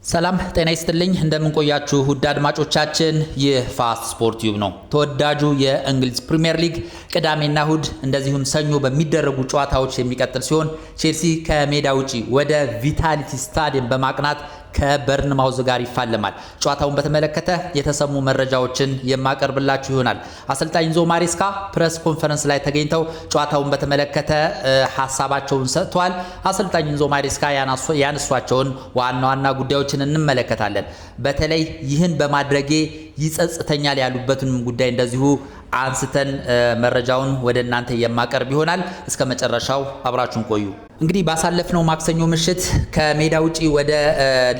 ሰላም ጤና ይስጥልኝ። እንደምን ቆያችሁ ውድ አድማጮቻችን፣ ይህ ፋስት ስፖርት ቲዩብ ነው። ተወዳጁ የእንግሊዝ ፕሪሚየር ሊግ ቅዳሜና እሁድ እንደዚሁም ሰኞ በሚደረጉ ጨዋታዎች የሚቀጥል ሲሆን ቼልሲ ከሜዳ ውጪ ወደ ቪታሊቲ ስታዲየም በማቅናት ከበርንማውዝ ጋር ይፋለማል። ጨዋታውን በተመለከተ የተሰሙ መረጃዎችን የማቀርብላችሁ ይሆናል። አሰልጣኝ ኢንዞ ማሬስካ press conference ላይ ተገኝተው ጨዋታውን በተመለከተ ሀሳባቸውን ሰጥተዋል። አሰልጣኝ ኢንዞ ማሬስካ ያነሷቸውን ዋና ዋና ጉዳዮችን እንመለከታለን። በተለይ ይህን በማድረጌ ይጸጽተኛል ያሉበትንም ጉዳይ እንደዚሁ አንስተን መረጃውን ወደ እናንተ የማቀርብ ይሆናል። እስከ መጨረሻው አብራችሁን ቆዩ። እንግዲህ ባሳለፍነው ማክሰኞ ምሽት ከሜዳ ውጪ ወደ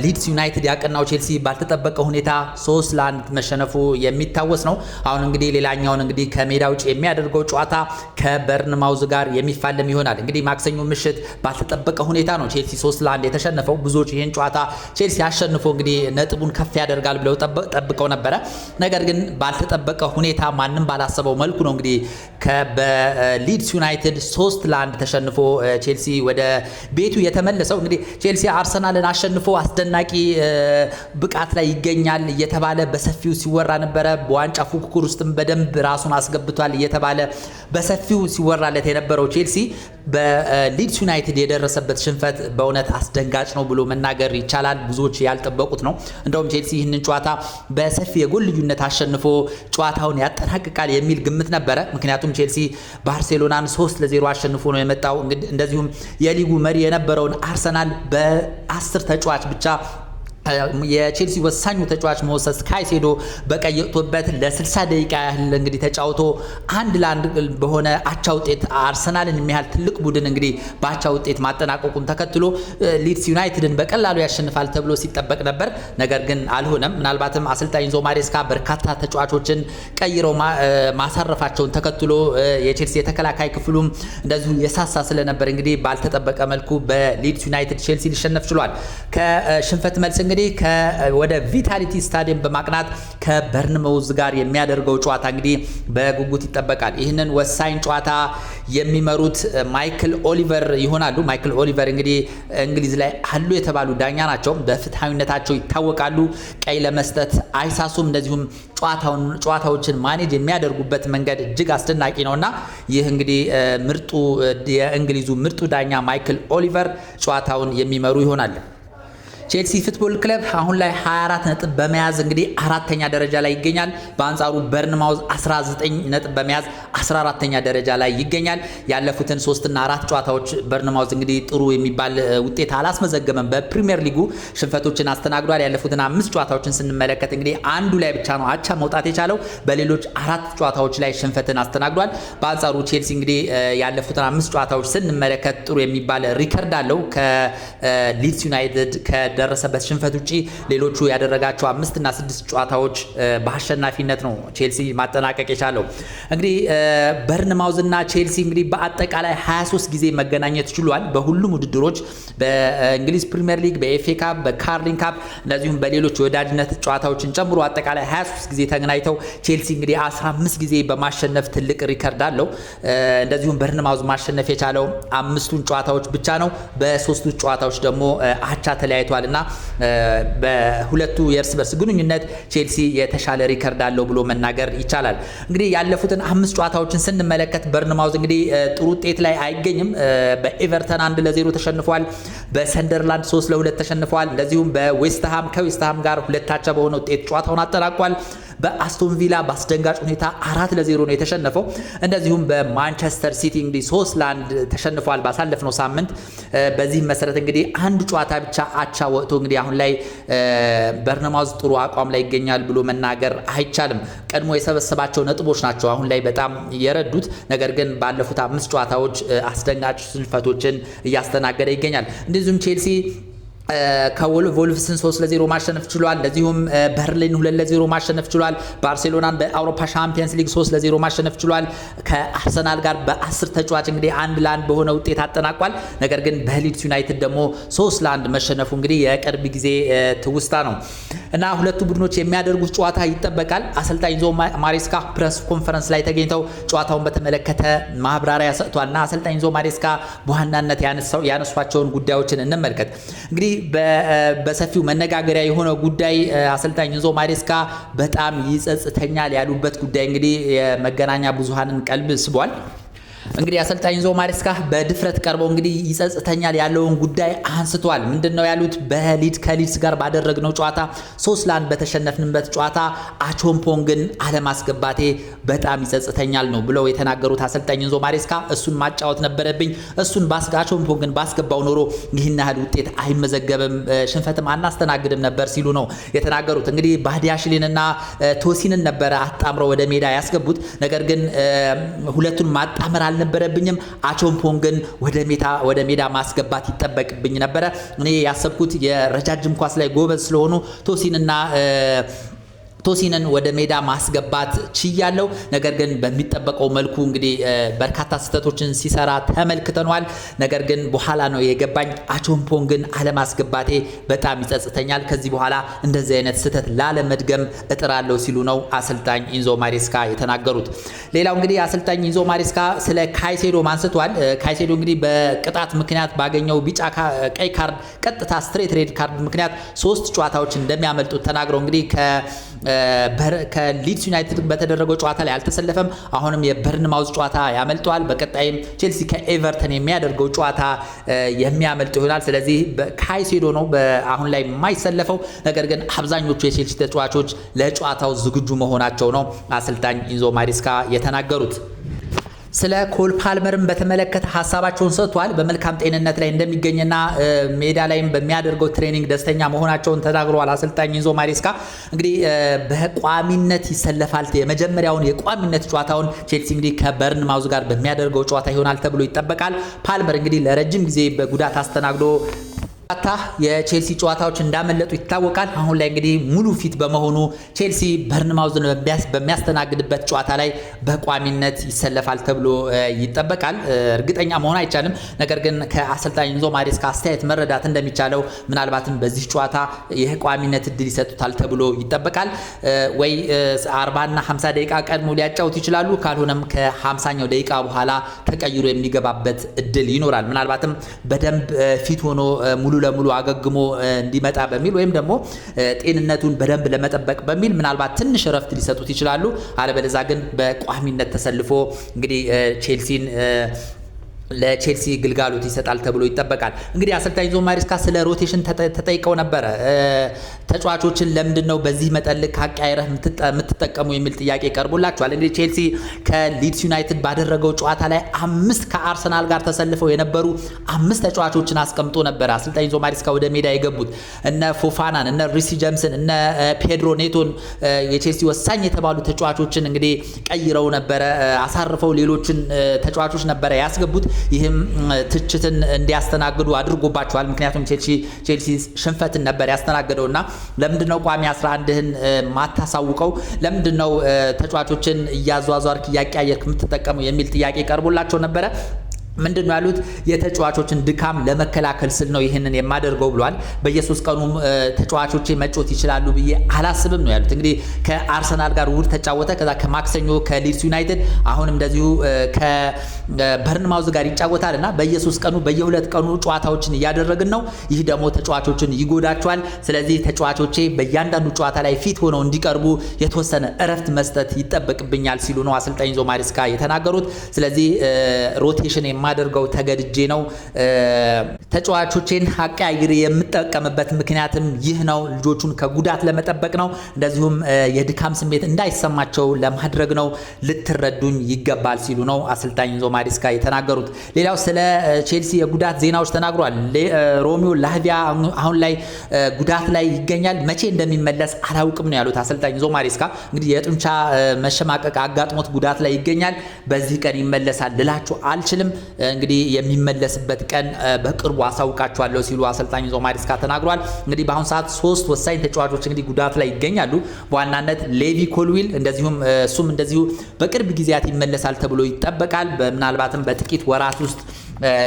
ሊድስ ዩናይትድ ያቀናው ቼልሲ ባልተጠበቀ ሁኔታ 3-1 መሸነፉ የሚታወስ ነው። አሁን እንግዲህ ሌላኛውን እንግዲህ ከሜዳ ውጪ የሚያደርገው ጨዋታ ከበርንማውዝ ጋር የሚፋለም ይሆናል። እንግዲህ ማክሰኞ ምሽት ባልተጠበቀ ሁኔታ ነው ቼልሲ 3-1 የተሸነፈው። ብዙዎች ይህን ጨዋታ ቼልሲ አሸንፎ እንግዲህ ነጥቡን ከፍ ያደርጋል ብለው ጠብቀው ነበረ። ነገር ግን ባልተጠበቀ ሁኔታ ማንም ባላሰበው መልኩ ነው እንግዲህ በሊድስ ዩናይትድ 3-1 ተሸንፎ ቼልሲ ወደ ቤቱ የተመለሰው። እንግዲህ ቼልሲ አርሰናልን አሸንፎ አስደናቂ ብቃት ላይ ይገኛል እየተባለ በሰፊው ሲወራ ነበረ። በዋንጫ ፉክክር ውስጥም በደንብ ራሱን አስገብቷል እየተባለ በሰፊው ሲወራለት የነበረው ቼልሲ በሊድስ ዩናይትድ የደረሰበት ሽንፈት በእውነት አስደንጋጭ ነው ብሎ መናገር ይቻላል። ብዙዎች ያልጠበቁት ነው። እንደውም ቼልሲ ይህንን ጨዋታ በሰፊ የጎል ልዩነት አሸንፎ ጨዋታውን ያጠናቅቃል የሚል ግምት ነበረ። ምክንያቱም ቼልሲ ባርሴሎናን 3-0 አሸንፎ ነው የመጣው። እንደዚሁም የሊጉ መሪ የነበረውን አርሰናል በ10 ተጫዋች ብቻ የቼልሲ ወሳኙ ተጫዋች ሞሰስ ካይሴዶ በቀይ ወጥቶበት ለ60 ደቂቃ ያህል እንግዲህ ተጫውቶ 1-1 በሆነ አቻ ውጤት አርሰናልን የሚያህል ትልቅ ቡድን እንግዲህ በአቻ ውጤት ማጠናቀቁን ተከትሎ ሊድስ ዩናይትድን በቀላሉ ያሸንፋል ተብሎ ሲጠበቅ ነበር። ነገር ግን አልሆነም። ምናልባትም አሰልጣኝ ኢንዞ ማሬስካ በርካታ ተጫዋቾችን ቀይረው ማሳረፋቸውን ተከትሎ የቼልሲ የተከላካይ ክፍሉም እንደዚሁ የሳሳ ስለነበር እንግዲህ ባልተጠበቀ መልኩ በሊድስ ዩናይትድ ቼልሲ ሊሸነፍ ችሏል። ከሽንፈት መልስ እንግዲህ ወደ ቪታሊቲ ስታዲየም በማቅናት ከበርንማውዝ ጋር የሚያደርገው ጨዋታ እንግዲህ በጉጉት ይጠበቃል። ይህንን ወሳኝ ጨዋታ የሚመሩት ማይክል ኦሊቨር ይሆናሉ። ማይክል ኦሊቨር እንግዲህ እንግሊዝ ላይ አሉ የተባሉ ዳኛ ናቸው። በፍትሐዊነታቸው ይታወቃሉ። ቀይ ለመስጠት አይሳሱም። እንደዚሁም ጨዋታዎችን manage የሚያደርጉበት መንገድ እጅግ አስደናቂ ነውና ይህ እንግዲህ ምርጡ የእንግሊዙ ምርጡ ዳኛ ማይክል ኦሊቨር ጨዋታውን የሚመሩ ይሆናል። ቼልሲ ፉትቦል ክለብ አሁን ላይ 24 ነጥብ በመያዝ እንግዲህ አራተኛ ደረጃ ላይ ይገኛል። በአንጻሩ በርንማውዝ 19 ነጥብ በመያዝ 14ተኛ ደረጃ ላይ ይገኛል። ያለፉትን 3 እና 4 ጨዋታዎች በርንማውዝ እንግዲህ ጥሩ የሚባል ውጤት አላስመዘገበም። በፕሪሚየር ሊጉ ሽንፈቶችን አስተናግዷል። ያለፉትን 5 ጨዋታዎችን ስንመለከት እንግዲህ አንዱ ላይ ብቻ ነው አቻ መውጣት የቻለው። በሌሎች 4 ጨዋታዎች ላይ ሽንፈትን አስተናግዷል። በአንጻሩ ቼልሲ እንግዲህ ያለፉትን 5 ጨዋታዎች ስንመለከት ጥሩ የሚባል ሪከርድ አለው። ከሊድስ ዩናይትድ ከደረሰበት ሽንፈት ውጪ ሌሎቹ ያደረጋቸው 5 እና 6 ጨዋታዎች በአሸናፊነት ነው ቼልሲ ማጠናቀቅ የቻለው። እንግዲህ በርንማውዝ እና ቼልሲ እንግዲህ በአጠቃላይ 23 ጊዜ መገናኘት ችሏል። በሁሉም ውድድሮች በእንግሊዝ ፕሪሚየር ሊግ፣ በኤፍኤ ካፕ፣ በካርሊንግ ካፕ እንደዚሁም በሌሎች የወዳጅነት ጨዋታዎችን ጨምሮ አጠቃላይ 23 ጊዜ ተገናኝተው ቼልሲ እንግዲህ 15 ጊዜ በማሸነፍ ትልቅ ሪከርድ አለው። እንደዚሁም በርንማውዝ ማሸነፍ የቻለው 5ቱን ጨዋታዎች ብቻ ነው። በ3ቱ ጨዋታዎች ደግሞ አቻ ተለያይቷል እና በሁለቱ የእርስ በርስ ግንኙነት ቼልሲ የተሻለ ሪከርድ አለው ብሎ መናገር ይቻላል። እንግዲህ ያለፉትን 5 ጨዋታዎችን ስንመለከት በርንማውዝ እንግዲህ ጥሩ ውጤት ላይ አይገኝም። በኤቨርተን 1-0 ተሸንፏል። በሰንደርላንድ 3-2 ተሸንፏል። እንደዚሁም በዌስትሃም ከዌስትሃም ጋር 2-አቻ በሆነ ውጤት ጨዋታውን አጠናቋል። በአስቶን ቪላ በአስደንጋጭ ሁኔታ 4-0 ነው የተሸነፈው። እንደዚሁም በማንቸስተር ሲቲ እንግዲህ 3-1 ተሸንፏል ባሳለፍነው ሳምንት። በዚህ መሰረት እንግዲህ አንድ ጨዋታ ብቻ አቻ ወጥቶ እንግዲህ አሁን ላይ በርንማውዝ ጥሩ አቋም ላይ ይገኛል ብሎ መናገር አይቻልም። ቀድሞ የሰበሰባቸው ነጥቦች ናቸው አሁን ላይ በጣም የረዱት። ነገር ግን ባለፉት 5 ጨዋታዎች አስደንጋጭ ሽንፈቶችን እያስተናገደ ይገኛል። እንደዚሁም ቼልሲ ከወልቭስን 3-0 ማሸነፍ ችሏል። እንደዚሁም በርሊን 2-0 ማሸነፍ ችሏል። ባርሴሎናን በአውሮፓ ሻምፒየንስ ሊግ 3-0 ማሸነፍ ችሏል። ከአርሰናል ጋር በ10 ተጫዋች እንግዲህ 1-1 በሆነ ውጤት አጠናቋል። ነገር ግን በሊድስ ዩናይትድ ደግሞ 3-1 መሸነፉ እንግዲህ የቅርብ ጊዜ ትውስታ ነው። እና ሁለቱ ቡድኖች የሚያደርጉት ጨዋታ ይጠበቃል። አሰልጣኝ ኢንዞ ማሬስካ press conference ላይ ተገኝተው ጨዋታውን በተመለከተ ማብራሪያ ሰጥቷል እና አሰልጣኝ ኢንዞ ማሬስካ በዋናነት ያነሷቸውን ጉዳዮችን እንመልከት። እንግዲህ በሰፊው መነጋገሪያ የሆነው ጉዳይ አሰልጣኝ ኢንዞ ማሬስካ በጣም ይጸጽተኛል ያሉበት ጉዳይ እንግዲህ የመገናኛ ብዙሃንን ቀልብ ስቧል። እንግዲህ አሰልጣኝ ኢንዞ ማሬስካ በድፍረት ቀርበው እንግዲህ ይጸጽተኛል ያለውን ጉዳይ አንስቷል። ምንድነው ያሉት? ከሊድስ ጋር ባደረግነው ጨዋታ 3-1 በተሸነፍንበት ጨዋታ አቾምፖንግን አለማስገባቴ በጣም ይጸጽተኛል ነው ብለው የተናገሩት አሰልጣኝ ኢንዞ ማሬስካ። እሱን ማጫወት ነበረብኝ፣ እሱን አቾምፖንግን ባስገባው ኖሮ ይህን ያህል ውጤት አይመዘገብም፣ ሽንፈትም አናስተናግድም ነበር ሲሉ ነው የተናገሩት። እንግዲህ ባዲያሽሊንና ቶሲንን ነበረ አጣምረው ወደ ሜዳ ያስገቡት። ነገር ግን ሁለቱን ማጣመር አልነበረብኝም። አቾምፖንግን ወደ ሜዳ ማስገባት ይጠበቅብኝ ነበረ። እኔ ያሰብኩት የረጃጅም ኳስ ላይ ጎበዝ ስለሆኑ ቶሲንን ወደ ሜዳ ማስገባት ችያለው። ነገር ግን በሚጠበቀው መልኩ እንግዲህ በርካታ ስህተቶችን ሲሰራ ተመልክተኗል። ነገር ግን በኋላ ነው የገባኝ አቾምፖንግን አለማስገባቴ በጣም ይጸጽተኛል። ከዚህ በኋላ እንደዚህ አይነት ስህተት ላለመድገም እጥራለሁ ሲሉ ነው አሰልጣኝ ኢንዞ ማሬስካ የተናገሩት። ሌላው እንግዲህ አሰልጣኝ ኢንዞ ማሬስካ ስለ ካይሴዶ አንስቷል። ካይሴዶ እንግዲህ በቅጣት ምክንያት ባገኘው ቢጫ ቀይ ካርድ ቀጥታ straight red card ምክንያት 3 ጨዋታዎች እንደሚያመልጡት ተናግረው እንግዲህ ከሊድስ ዩናይትድ በተደረገው ጨዋታ ላይ አልተሰለፈም። አሁንም የበርንማውዝ ጨዋታ ያመልጠዋል። በቀጣይም ቼልሲ ከኤቨርተን የሚያደርገው ጨዋታ የሚያመልጥ ይሆናል። ስለዚህ ካይሴዶ ነው አሁን ላይ የማይሰለፈው። ነገር ግን አብዛኞቹ የቼልሲ ተጫዋቾች ለጨዋታው ዝግጁ መሆናቸው ነው አሰልጣኝ ኢንዞ ማሬስካ የተናገሩት። ስለ ኮል ፓልመርም በተመለከተ ሀሳባቸውን ሰጥቷል። በመልካም ጤንነት ላይ እንደሚገኝና ሜዳ ላይም በሚያደርገው training ደስተኛ መሆናቸውን ተናግረዋል። አሰልጣኝ ኢንዞ ማሬስካ እንግዲህ በቋሚነት ይሰለፋል። የመጀመሪያውን የቋሚነት ጨዋታውን ቼልሲ እንግዲህ ከበርንማውዝ ጋር በሚያደርገው ጨዋታ ይሆናል ተብሎ ይጠበቃል። ፓልመር እንግዲህ ለረጅም ጊዜ በጉዳት አስተናግዶ የቼልሲ ጨዋታዎች እንዳመለጡ ይታወቃል። አሁን ላይ እንግዲህ ሙሉ fit በመሆኑ ቼልሲ በርንማውዝን በሚያስተናግድበት ጨዋታ ላይ በቋሚነት ይሰለፋል ተብሎ ይጠበቃል። እርግጠኛ መሆን አይቻልም። ነገር ግን ከአሰልጣኝ ኢንዞ ማሬስካ አስተያየት መረዳት እንደሚቻለው ምናልባትም በዚህ ጨዋታ የቋሚነት እድል ይሰጡታል ተብሎ ይጠበቃል። ወይ 40 እና 50 ደቂቃ ቀድሞ ሊያጫውት ይችላሉ። ካልሆነም ከ50ኛው ደቂቃ በኋላ ተቀይሮ የሚገባበት እድል ይኖራል። ምናልባትም በደንብ fit ሆኖ ሙሉ ለሙሉ አገግሞ እንዲመጣ በሚል ወይም ደግሞ ጤንነቱን በደንብ ለመጠበቅ በሚል ምናልባት ትንሽ እረፍት ሊሰጡት ይችላሉ። አለበለዚያ ግን በቋሚነት ተሰልፎ እንግዲህ ቼልሲን ለቼልሲ ግልጋሎት ይሰጣል ተብሎ ይጠበቃል። እንግዲህ አሰልጣኝ ኢንዞ ማሬስካ ስለ rotation ተጠይቀው ነበረ። ተጫዋቾችን ለምንድን ነው በዚህ መጠን ልክ አቀያይረህ የምትጠቀሙ የሚል ጥያቄ ቀርቦላቸዋል። እንግዲህ ቼልሲ ከሊድስ ዩናይትድ ባደረገው ጨዋታ ላይ 5 ከአርሰናል ጋር ተሰልፈው የነበሩ 5 ተጫዋቾችን አስቀምጦ ነበረ አሰልጣኝ ኢንዞ ማሬስካ ወደ ሜዳ የገቡት። እነ ፎፋናን፣ እነ ሪሲ ጀምስን፣ እነ ፔድሮ ኔቶን የቼልሲ ወሳኝ የተባሉ ተጫዋቾችን እንግዲህ ቀይረው ነበረ፣ አሳርፈው ሌሎችን ተጫዋቾች ነበረ ያስገቡት። ይህም ትችትን እንዲያስተናግዱ አድርጎባቸዋል። ምክንያቱም ቼልሲ ሽንፈትን ነበር ያስተናገደውና ለምንድነው ቋሚ 11ህን ማታሳውቀው? ለምንድነው ተጫዋቾችን እያዟዟርክ እያቀያየርክ የምትጠቀመው የሚል ጥያቄ ቀርቦላቸው ነበረ። ምንድነው ያሉት? የተጫዋቾችን ድካም ለመከላከል ስል ነው ይህንን የማደርገው ብሏል። በየሶስት ቀኑ ተጫዋቾቼ መጮት ይችላሉ ብዬ አላስብም ነው ያሉት። እንግዲህ ከአርሰናል ጋር እሑድ ተጫወተ፣ ከዛ ከማክሰኞ ከሊድስ ዩናይትድ፣ አሁንም እንደዚሁ ከበርንማውዝ ጋር ይጫወታል እና በየሶስት ቀኑ በየሁለት ቀኑ ጨዋታዎችን እያደረግን ነው። ይህ ደግሞ ተጫዋቾችን ይጎዳቸዋል። ስለዚህ ተጫዋቾቼ በእያንዳንዱ ጨዋታ ላይ fit ሆነው እንዲቀርቡ የተወሰነ እረፍት መስጠት ይጠበቅብኛል ሲሉ ነው አሰልጣኝ ኢንዞ ማሬስካ የተናገሩት። ስለዚህ rotation የማደርገው ተገድጄ ነው። ተጫዋቾቼን አቀያይሬ የምጠቀምበት ምክንያትም ይህ ነው። ልጆቹን ከጉዳት ለመጠበቅ ነው። እንደዚሁም የድካም ስሜት እንዳይሰማቸው ለማድረግ ነው። ልትረዱኝ ይገባል ሲሉ ነው አሰልጣኝ ኢንዞ ማሬስካ የተናገሩት። ሌላው ስለ ቼልሲ የጉዳት ዜናዎች ተናግሯል። ሮሚዮ ላቪያ አሁን ላይ ጉዳት ላይ ይገኛል። መቼ እንደሚመለስ አላውቅም ነው ያሉት አሰልጣኝ ኢንዞ ማሬስካ። እንግዲህ የጡንቻ መሸማቀቅ አጋጥሞት ጉዳት ላይ ይገኛል። በዚህ ቀን ይመለሳል ልላችሁ አልችልም። እንግዲህ የሚመለስበት ቀን በቅርቡ አሳውቃቸዋለሁ ሲሉ አሰልጣኝ ኢንዞ ማሬስካ ተናግሯል። እንግዲህ በአሁን ሰዓት 3 ወሳኝ ተጫዋቾች እንግዲህ ጉዳት ላይ ይገኛሉ። በዋናነት ሌቪ ኮልዊል እንደዚሁም እሱም እንደዚሁ በቅርብ ጊዜያት ይመለሳል ተብሎ ይጠበቃል። ምናልባትም በጥቂት ወራት ውስጥ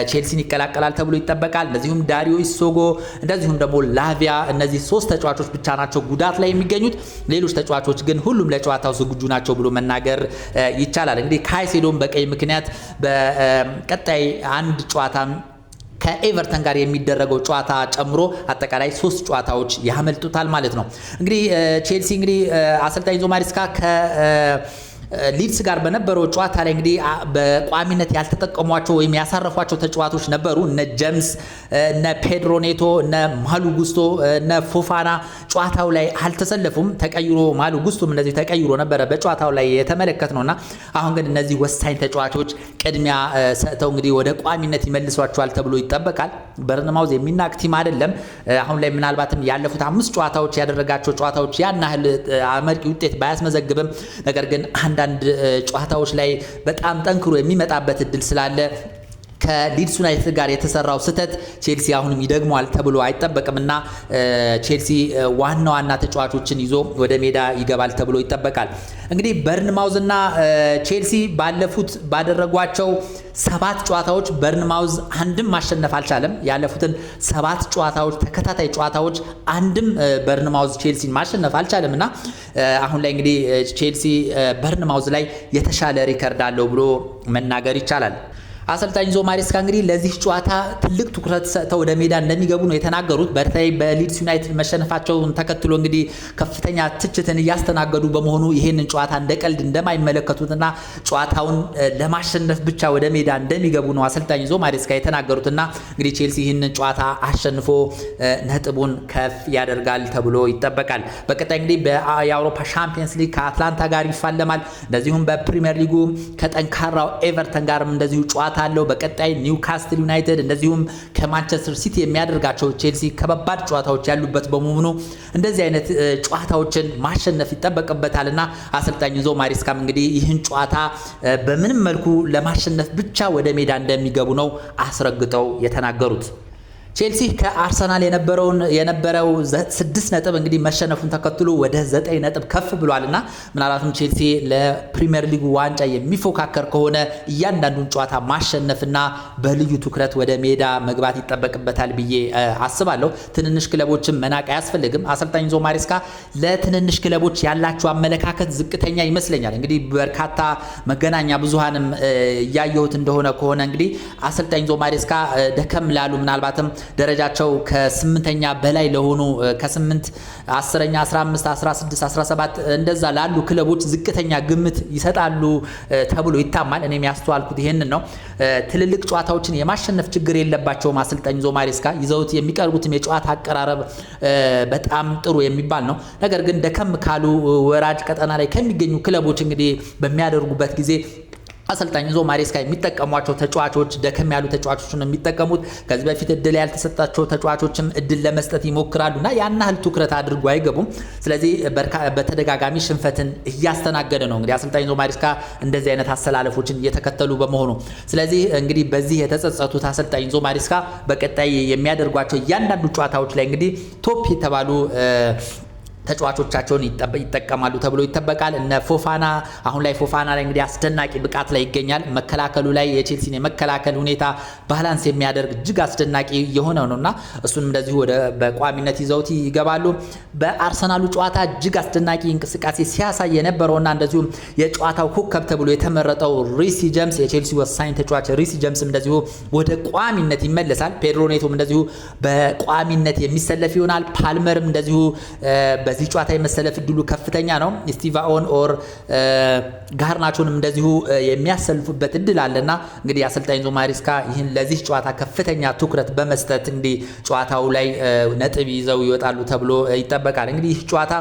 ቼልሲን ይቀላቀላል ተብሎ ይጠበቃል። እንደዚሁም ዳሪዮ ኢሶጎ፣ እንደዚሁም ደግሞ ላቪያ፣ እነዚህ 3 ተጫዋቾች ብቻ ናቸው ጉዳት ላይ የሚገኙት። ሌሎች ተጫዋቾች ግን ሁሉም ለጨዋታው ዝግጁ ናቸው ብሎ መናገር ይቻላል። እንግዲህ ካይሴዶን በቀይ ምክንያት በቀጣይ አንድ ጨዋታ ከኤቨርተን ጋር የሚደረገው ጨዋታ ጨምሮ አጠቃላይ 3 ጨዋታዎች ያመልጡታል ማለት ነው። እንግዲህ ቼልሲ እንግዲህ አሰልጣኝ ኢንዞ ማሬስካ ሊድስ ጋር በነበረው ጨዋታ ላይ እንግዲህ በቋሚነት ያልተጠቀሟቸው ወይም ያሳረፏቸው ተጫዋቾች ነበሩ። እነ ጀምስ፣ እነ ፔድሮ ኔቶ፣ እነ ማሉ ጉስቶ፣ እነ ፎፋና ጨዋታው ላይ አልተሰለፉም። ተቀይሮ ማሉ ጉስቶም እንደዚህ ተቀይሮ ነበረ በጨዋታው ላይ የተመለከት ነውና አሁን ግን እነዚህ ወሳኝ ተጫዋቾች ቅድሚያ ሰጥተው እንግዲህ ወደ ቋሚነት ይመልሷቸዋል ተብሎ ይጠበቃል። በርንማውዝ የሚናቅ team አይደለም። አሁን ላይ ምናልባትም ያለፉት 5 ጨዋታዎች ያደረጋቸው ጨዋታዎች ያን ያህል አመርቂ ውጤት ባያስመዘግብም ነገር ግን አንዳንድ ጨዋታዎች ላይ በጣም ጠንክሮ የሚመጣበት እድል ስላለ ከሊድስ ዩናይትድ ጋር የተሰራው ስህተት ቼልሲ አሁንም ይደግሟል ተብሎ አይጠበቅምና ቼልሲ ዋና ዋና ተጫዋቾችን ይዞ ወደ ሜዳ ይገባል ተብሎ ይጠበቃል። እንግዲህ በርንማውዝ እና ቼልሲ ባለፉት ባደረጓቸው 7 ጨዋታዎች በርንማውዝ አንድም ማሸነፍ አልቻለም። ያለፉትን 7 ጨዋታዎች ተከታታይ ጨዋታዎች አንድም በርንማውዝ ቼልሲን ማሸነፍ አልቻለምና አሁን ላይ እንግዲህ ቼልሲ በርንማውዝ ላይ የተሻለ ሪከርድ አለው ብሎ መናገር ይቻላል። አሰልጣኝ ኢንዞ ማሬስካ እንግዲህ ለዚህ ጨዋታ ትልቅ ትኩረት ሰጥተው ወደ ሜዳ እንደሚገቡ ነው የተናገሩት። በተለይ በሊድስ ዩናይትድ መሸነፋቸውን ተከትሎ እንግዲህ ከፍተኛ ትችትን እያስተናገዱ በመሆኑ ይህንን ጨዋታ እንደ ቀልድ እንደማይመለከቱትና ጨዋታውን ለማሸነፍ ብቻ ወደ ሜዳ እንደሚገቡ ነው አሰልጣኝ ኢንዞ ማሬስካ የተናገሩትና እንግዲህ ቼልሲ ይህንን ጨዋታ አሸንፎ ነጥቡን ከፍ ያደርጋል ተብሎ ይጠበቃል። በቀጣይ እንግዲህ የአውሮፓ ሻምፒየንስ ሊግ ከአትላንታ ጋር ይፋለማል። እንደዚሁም በፕሪሚየር ሊጉ ከጠንካራው ኤቨርተን ጋርም እንደዚሁ ጨዋታ አለው። በቀጣይ ኒውካስትል ዩናይትድ እንደዚሁም ከማንቸስተር ሲቲ የሚያደርጋቸው ቼልሲ ከባባድ ጨዋታዎች ያሉበት በመሆኑ እንደዚህ አይነት ጨዋታዎችን ማሸነፍ ይጠበቅበታልና አሰልጣኝ ኢንዞ ማሬስካም እንግዲህ ይህን ጨዋታ በምንም መልኩ ለማሸነፍ ብቻ ወደ ሜዳ እንደሚገቡ ነው አስረግጠው የተናገሩት። ቼልሲ ከአርሰናል የነበረው 6 ነጥብ እንግዲህ መሸነፉን ተከትሎ ወደ 9 ነጥብ ከፍ ብሏልና ምናልባትም ቼልሲ ለፕሪሚየር ሊጉ ዋንጫ የሚፎካከር ከሆነ እያንዳንዱን ጨዋታ ማሸነፍና በልዩ ትኩረት ወደ ሜዳ መግባት ይጠበቅበታል ብዬ አስባለሁ። ትንንሽ ክለቦችን መናቅ አያስፈልግም። አሰልጣኝ ኢንዞ ማሬስካ ለትንንሽ ክለቦች ያላቸው አመለካከት ዝቅተኛ ይመስለኛል። እንግዲህ በርካታ መገናኛ ብዙሃንም እያየሁት እንደሆነ ከሆነ እንግዲህ አሰልጣኝ ኢንዞ ማሬስካ ደከም ላሉ ምናልባትም ደረጃቸው ከ8ኛ በላይ ለሆኑ ከ8፣ 10ኛ፣ 15፣ 16፣ 17 እንደዛ ላሉ ክለቦች ዝቅተኛ ግምት ይሰጣሉ ተብሎ ይታማል። እኔም ያስተዋልኩት ይሄንን ነው። ትልልቅ ጨዋታዎችን የማሸነፍ ችግር የለባቸውም አሰልጣኝ ኢንዞ ማሬስካ። ይዘውት የሚቀርቡትም የጨዋታ አቀራረብ በጣም ጥሩ የሚባል ነው። ነገር ግን ደከም ካሉ ወራጅ ቀጠና ላይ ከሚገኙ ክለቦች እንግዲህ በሚያደርጉበት ጊዜ አሰልጣኝ ኢንዞ ማሬስካ የሚጠቀሟቸው ተጫዋቾች ደከም ያሉ ተጫዋቾችን የሚጠቀሙት፣ ከዚህ በፊት እድል ያልተሰጣቸው ተጫዋቾችም እድል ለመስጠት ይሞክራሉና ያን ያህል ትኩረት አድርጎ አይገቡም። ስለዚህ በተደጋጋሚ ሽንፈትን እያስተናገደ ነው እንግዲህ አሰልጣኝ ኢንዞ ማሬስካ እንደዚህ አይነት አሰላለፎችን እየተከተሉ በመሆኑ። ስለዚህ እንግዲህ በዚህ የተጸጸቱት አሰልጣኝ ኢንዞ ማሬስካ በቀጣይ የሚያደርጓቸው እያንዳንዱ ጨዋታዎች ላይ እንግዲህ top የተባሉ ተጫዋቾቻቸውን ይጠቀማሉ ተብሎ ይጠበቃል። እነ ፎፋና አሁን ላይ ፎፋና ላይ እንግዲህ አስደናቂ ብቃት ላይ ይገኛል። መከላከሉ ላይ የቼልሲን የመከላከል ሁኔታ balance የሚያደርግ እጅግ አስደናቂ የሆነ ነውና እሱንም እንደዚሁ ወደ በቋሚነት ይዘውት ይገባሉ። በአርሰናሉ ጨዋታ እጅግ አስደናቂ እንቅስቃሴ ሲያሳይ የነበረውና እንደዚሁም የጨዋታው ኮከብ ተብሎ የተመረጠው ሪሲ ጀምስ፣ የቼልሲ ወሳኝ ተጫዋች ሪሲ ጀምስ እንደዚሁ ወደ ቋሚነት ይመለሳል። ፔድሮ ኔቶም እንደዚሁ በቋሚነት የሚሰለፍ ይሆናል። ፓልመርም እንደዚሁ በዚህ ጨዋታ የመሰለፍ እድሉ ከፍተኛ ነው። ስቲቫኦን or ጋርናቾንም እንደዚሁ የሚያሰልፉበት እድል አለና እንግዲህ አሰልጣኝ ኢንዞ ማሬስካ ይህን ለዚህ ጨዋታ ከፍተኛ ትኩረት በመስጠት እንግዲህ ጨዋታው ላይ ነጥብ ይዘው ይወጣሉ ተብሎ ይጠበቃል። እንግዲህ ይህ ጨዋታ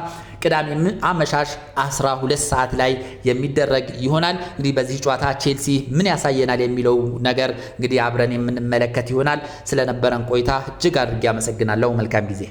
ቅዳሜ አመሻሽ 12 ሰዓት ላይ የሚደረግ ይሆናል። እንግዲህ በዚህ ጨዋታ ቼልሲ ምን ያሳየናል የሚለው ነገር እንግዲህ አብረን የምንመለከት ይሆናል። ስለነበረን ቆይታ እጅግ አድርጌ አመሰግናለሁ። መልካም ጊዜ።